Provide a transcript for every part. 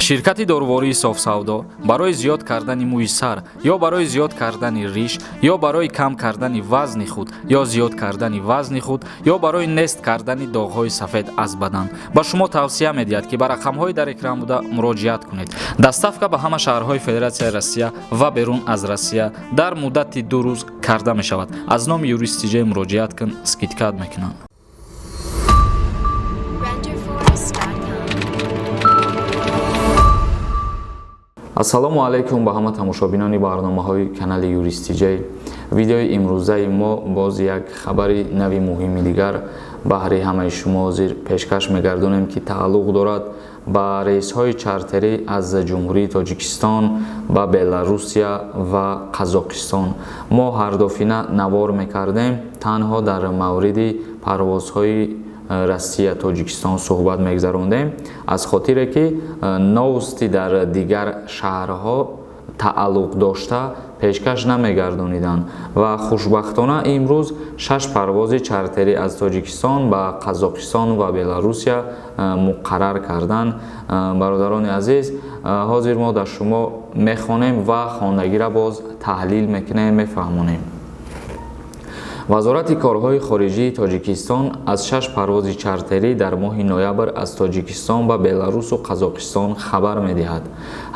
Ширкати дорувории Софсавдо барои зиёд кардани мӯи сар ё барои зиёд кардани риш ё барои кам кардани вазни худ ё зиёд кардани вазни худ ё барои нест кардани доғҳои сафед аз бадан ба шумо тавсия медиҳад, ки ба рақамҳои дар экран буда муроҷиат кунед. Доставка ба ҳама шаҳрҳои Федератсияи Россия ва берун аз Россия дар муддати 2 рӯз карда мешавад. Аз номи Юрист Тиҷей муроҷиат кун, скидка мекунанд. Renderforest.com. Ассалому алайкум ба ҳама тамошобинони барномаҳои канали Юрист Тиҷей. Видеои имрӯзаи мо боз як хабари нави муҳими дигар баҳри ҳамаи шумо ҳозир пешкаш мегардонем, ки тааллуқ дорад ба рейсҳои чартерӣ аз Ҷумҳурии Тоҷикистон ба Беларусия ва Қазоқистон. Мо ҳардофина навор мекардем, танҳо дар мавриди парвозҳои Россия Тоҷикистон суҳбат мегузарондем, аз хотире ки новости дар дигар шаҳрҳо тааллуқ дошта пешкаш намегардониданд ва хушбахтона имрӯз шаш парвози чартерӣ аз Тоҷикистон ба Қазоқистон ва Беларусия муқаррар карданд. Бародарони азиз, ҳозир мо дар шумо мехонем ва хондагиро боз таҳлил мекунем, мефаҳмонем. Вазорати корҳои хориҷии Тоҷикистон аз шаш парвози чартерӣ дар моҳи ноябр аз Тоҷикистон ба Беларусу Қазоқистон хабар медиҳад.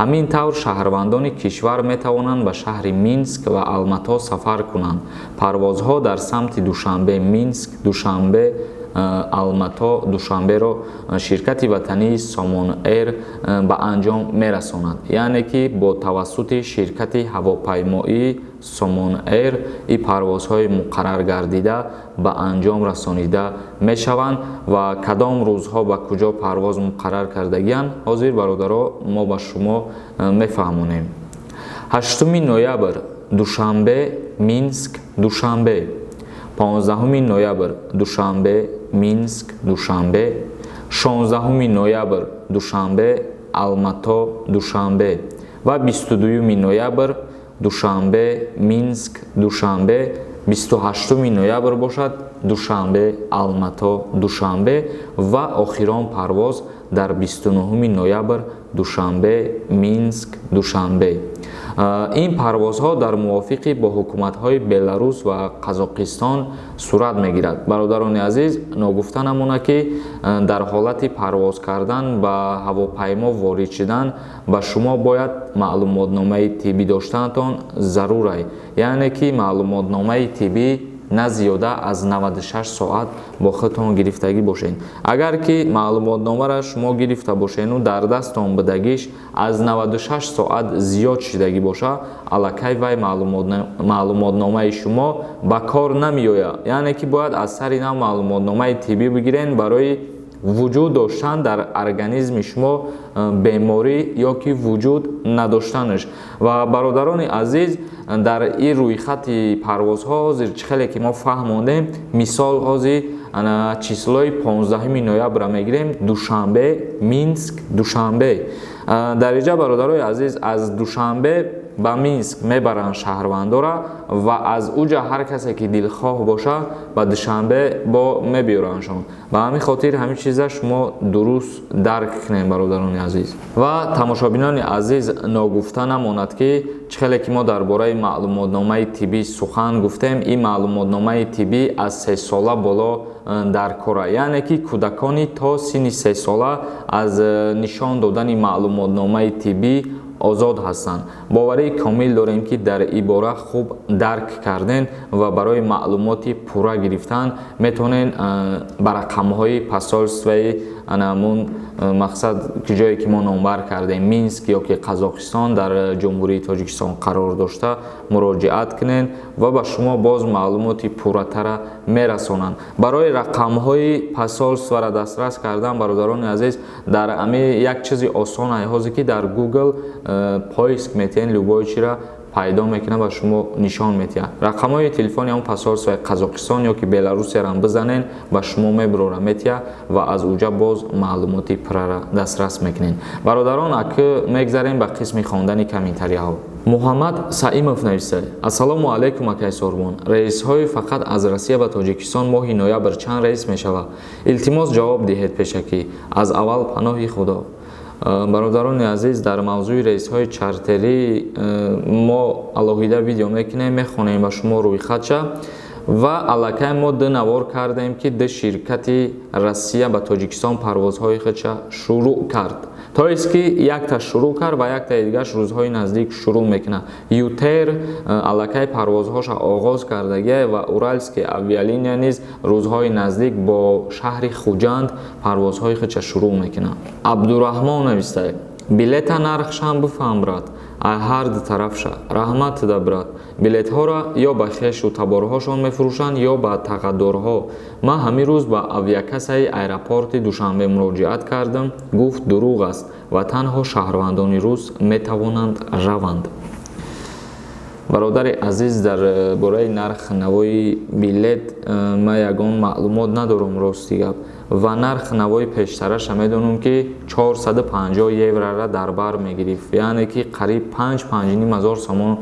Ҳамин тавр шаҳрвандони кишвар метавонанд ба шаҳри Минск ва Алмато сафар кунанд. Парвозҳо дар самти Душанбе Минск, Душанбе Алмато, Душанберо ширкати ватании Сомон Эйр ба анҷом мерасонад, яъне ки бо тавассути ширкати ҳавопаймоии Сомон Эйр ин парвозҳои муқаррар гардида ба анҷом расонида мешаванд. Ва кадом рӯзҳо ба куҷо парвоз муқаррар кардагианд, ҳозир, бародаро, мо ба шумо мефаҳмонем. 8 ноябр Душанбе Минск Душанбе, 15 ноябр Душанбе Минск Душанбе, 16 ноябр Душанбе Алмато Душанбе ва 22 ноябр Душанбе Минск Душанбе, 28 ноябр бошад Душанбе Алмато Душанбе ва охирон парвоз дар 29 ноябр Душанбе Минск Душанбе. Ин парвозҳо дар мувофиқи бо ҳукуматҳои Беларус ва Қазоқистон сурат мегирад. Бародарони азиз, ногуфта намонад, ки дар ҳолати парвоз кардан ба ҳавопаймо ворид шудан ба шумо бояд маълумотномаи тиббӣ доштанатон зарурай, яъне ки маълумотномаи тиббӣ на зиёда аз 96 соат бо худтон гирифтагӣ бошед. Агар ки маълумотномаро шумо гирифта бошену дар дастон будагиш аз 96 соат зиёд шидагӣ боша, аллакай вай маълумотномаи шумо ба кор намеояд, яъне ки бояд аз сари нав маълумотномаи тиббӣ бигирен барои вуҷуд доштан дар организми шумо беморӣ ё ки вуҷуд надоштанаш. Ва бародарони азиз, дар ин рӯйхати парвозҳо ҳозир чӣ хеле ки мо фаҳмондем, мисол ҳозир числои 15 ноябрро мегирем, Душанбе Минск Душанбе. Дар инҷа, бародарои азиз, аз Душанбе ба Минск мебаранд шаҳрвандора ва аз уҷа ҳар касе ки дилхоҳ боша ба Душанбе бо мебиёрандшон. Ба ҳамин хотир ҳамин чиза шумо дуруст дарк кунем, бародарони азиз ва тамошобинони азиз. Ногуфта намонад, ки чӣ хеле ки мо дар бораи маълумотномаи тиббӣ сухан гуфтем, ин маълумотномаи тиббӣ аз 3 сола боло дар кора, яъне ки кӯдакони то синни 3 сола аз нишон додани маълумотномаи тиббӣ озод ҳастанд. Боварии комил дорем, ки дар ибора хуб дарк карден ва барои маълумоти пурра гирифтан метавонен ба рақамҳои посольствои анамун мақсад, ки ҷое ки мо номбар кардем, Минск ё ки Қазоқистон дар Ҷумҳурии Тоҷикистон қарор дошта, муроҷиат кунед ва ба шумо боз маълумоти пурратара мерасонанд. Барои рақамҳои посольствора дастрас кардан, бародарони азиз, дар ами як чизи осон ҳозе ки дар Google поиск метиҳен, любой чира пайдо мекунад, ба шумо нишон медиҳад. Рақамҳои телефони ҳамон посольствои Қазоқистон ё ки Беларусияро бизанен, ба шумо мебурора метиҳад ва аз уҷа боз маълумоти пуррара дастрас мекунед. Бародарон, акы мегзарем ба қисми хондани комментарияҳо. Муҳаммад Саимов нависад: «Ассалому алайкум, акай Сорбон. Рейсҳои фақат аз Россия ба Тоҷикистон моҳи ноябр чанд рейс мешавад? Илтимос, ҷавоб диҳед пешакӣ. Аз аввал паноҳи Худо.» Бародарони азиз, дар мавзӯи рейсҳои чартерӣ мо алоҳида видео мекунем, мехонем ба шумо рӯйхатша. Ва аллакай мо ду навор кардем, ки ду ширкати Россия ба Тоҷикистон парвозҳои худша шурӯъ кард, то есть ки якта шурӯъ кард ва яктаи дигараш рӯзҳои наздик шурӯъ мекунад. ЮТэйр аллакай парвозҳоша оғоз кардагия ва Уральские авиалиния низ рӯзҳои наздик бо шаҳри Хуҷанд парвозҳои худша шурӯъ мекунад. Абдураҳмон навистае: билета нархшам бифаҳм, брат, ҳар ду тарафша. Раҳмат да, брат. Билетҳоро ё ба хешу таборҳошон мефурӯшанд, ё ба тағаддорҳо. Ман ҳамин рӯз ба авиакассаи аэропорти Душанбе муроҷиат кардам, гуфт, дурӯғ аст ва танҳо шаҳрвандони рус метавонанд раванд. Бародари азиз, дар бораи нарх навои билет ман ягон маълумот надорам, рости гап. Ва нарх навои пештараша медонам, ки 450 еврора дар бар мегирифт, яъне ки қариб 5-5,5 ҳазор сомон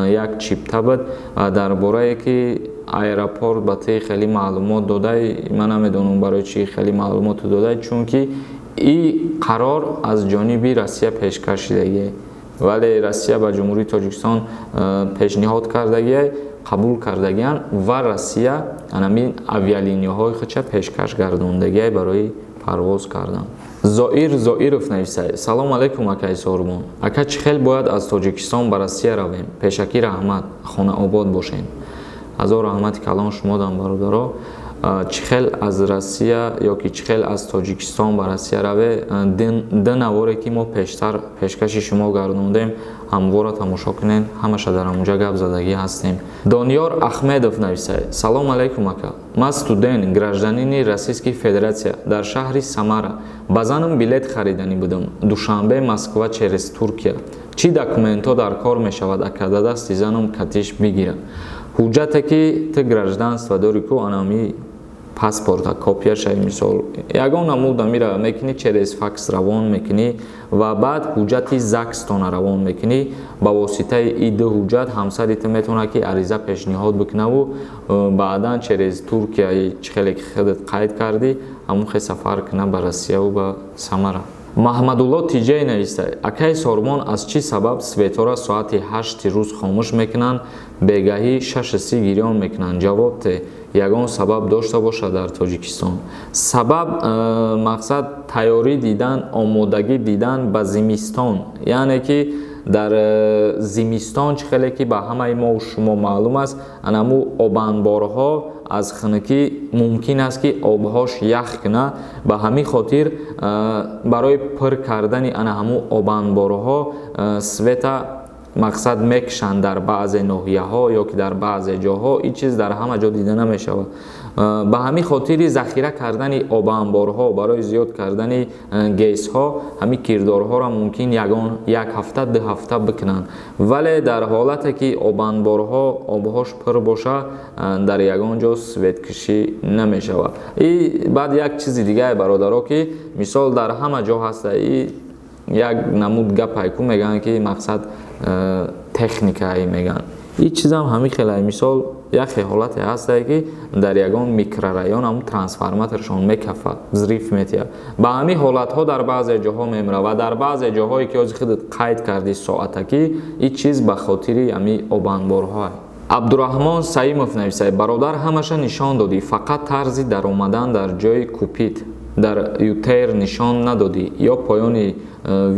як чипта буд. Ва дар борае ки аэропорт ба ти хеле маълумот додай, ман намедонам, барои чӣ хеле маълумоту додай, чунки и қарор аз ҷониби Россия пешкаш шидагие, вале Россия ба Ҷумҳурии Тоҷикистон пешниҳод кардагие, қабул кардагиянд ва Россия анамин авиалинияҳои худша пешкаш гардондагие барои парвоз кардан. Зоир Зоиров нависад: салом алейкум, акаи Сорбон. Ака, чӣ хел бояд аз Тоҷикистон ба Россия равем? Пешакӣ раҳмат, хонаобод бошед. Ҳазор раҳмати калон шумодам, бародаро. Чӣ хел аз Россия ё ки чӣ хел аз Тоҷикистон ба Россия раве, ду наворе ки мо пештар пешкаши шумо гардондем, ҳамвора тамошо кунед, ҳамаша дар ҳамонҷа гап задагӣ ҳастем. Дониёр Ахмедов нависад: салом алейкум, ака, ман студент, гражданини Российской Федерация, дар шаҳри Самара. Ба занам билет хариданӣ будам, Душанбе — Москва через Туркия. Чӣ документҳо дар кор мешавад, ака, да дасти занам катиш бигира? Ҳуҷҷате ки ту гражданство дорӣ ку, анами паспорта копияша, мисол, ягон намуд амира мекунӣ, через факс равон мекунӣ ва баъд ҳуҷҷати ЗАГСтона равон мекунӣ. Ба воситаи и ду ҳуҷҷат ҳамсари ту метавонад, ки ариза пешниҳод бикунаву баъдан через Туркия, чӣ хеле ки худат қайд кардӣ, ҳамон хел сафар кунад ба Россияву ба Самара. Маҳмадулло Тиҷай нависта: акаи Сормон, аз чӣ сабаб светора соати 8-и рӯз хомӯш мекунанд, бегаҳӣ 6:30 гирён мекунанд? Ҷавоб те. Ягон сабаб дошта бошад дар Тоҷикистон? Сабаб мақсад тайёрӣ дидан, омодагӣ дидан ба зимистон, яъне ки дар зимистон, чӣ хеле ки ба ҳамаи мо шумо маълум аст, анаму обанборҳо аз хунукӣ мумкин аст, ки обҳош ях кунад. Ба ҳамин хотир барои пур кардани ана ҳамун обанборҳо света мақсад мекушанд дар баъзе ноҳияҳо ё ки дар баъзе ҷоҳо. Ин чиз дар ҳама ҷо дида намешавад. Ба ҳамин хотири захира кардани обанборҳо, барои зиёд кардани ГЭСҳо ҳамин кирдорҳоро мумкин ягон як ҳафта, 2 ҳафта бикунанд. Вале дар ҳолате ки обанборҳо обҳош пур боша, дар ягон ҷо светкушӣ намешавад. И баъд як чизи дигае, бародаро, ки мисол дар ҳама ҷо ҳаста, и як намуд гапай ку мегӯянд, ки мақсад техникае мегӯянд. Ин чизам ҳамин хеле, мисол, яхе ҳолате ҳастае, ки дар ягон микрорайон ҳамун трансформаторшон мекафад, взрыв метиҳад. Ба ҳамин ҳолатҳо дар баъзе ҷоҳо мемирад ва дар баъзе ҷоҳое ки ҳозир худат қайд кардӣ соатакӣ, ин чиз ба хотири ҳамин обанборҳоа. Абдураҳмон Саимов нависад: бародар, ҳамаша нишон додӣ, фақат тарзи даромадан дар ҷои купить дар ЮТэйр нишон надодӣ, ё поёни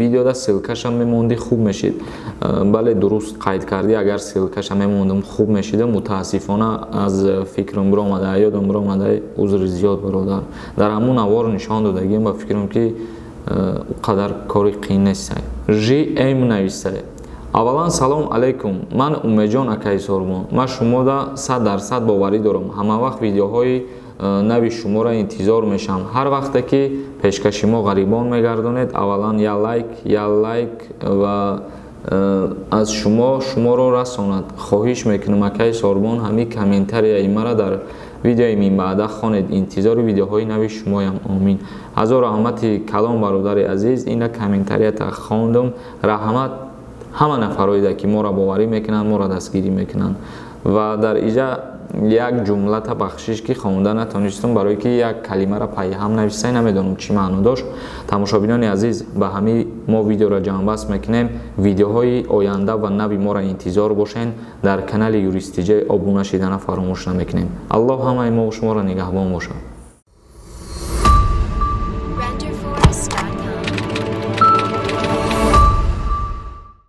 видеода ссылкаша мемондӣ, хуб мешид. Бале, дуруст қайд кардӣ, агар ссылкаша мемондам, хуб мешида. Мутаассифона, аз фикрам биромада, ёдам биромада, узри зиёд, бародар. Дар ҳамун навор нишон додагиам, ба фикрам, ки ӯ қадар кори қиин нестай. Жм навистай: аввалан, салом алейкум, ман Умедҷон. Акаи Сорбон, ман шумода 100% боварӣ дорам, ҳамавақт видеоҳои нави шуморо интизор мешавам. Ҳар вақте ки пешкаши мо ғарибон мегардонед, аввалан я лайк, я лайк ва аз шумо шуморо расонад. Хоҳиш мекунам, акаи Сорбон, ҳамин комментарияи мара дар видеои минбаъда хонед. Интизори видеоҳои нави шумоям. Омин. Ҳазор раҳмати калон, бародари азиз, ина комментарията хондум. Раҳмат ҳама нафароеда, ки моро боварӣ мекунанд, моро дастгирӣ мекунанд. Ва дар иҷа як ҷумлата, бахшиш, ки хонда натонистам, барое ки як калимаро пайҳам нависай, намедонам, чӣ маъно дошт. Тамошобинони азиз, ба ҳамин. Мо видеоро ҷамъбаст мекунем. Видеоҳои оянда ва нави моро интизор бошед. Дар канали Юрист ТЖ обуна шидана фаромӯш намекунем. Аллоҳ ҳамаи мо шуморо нигаҳбон бошад.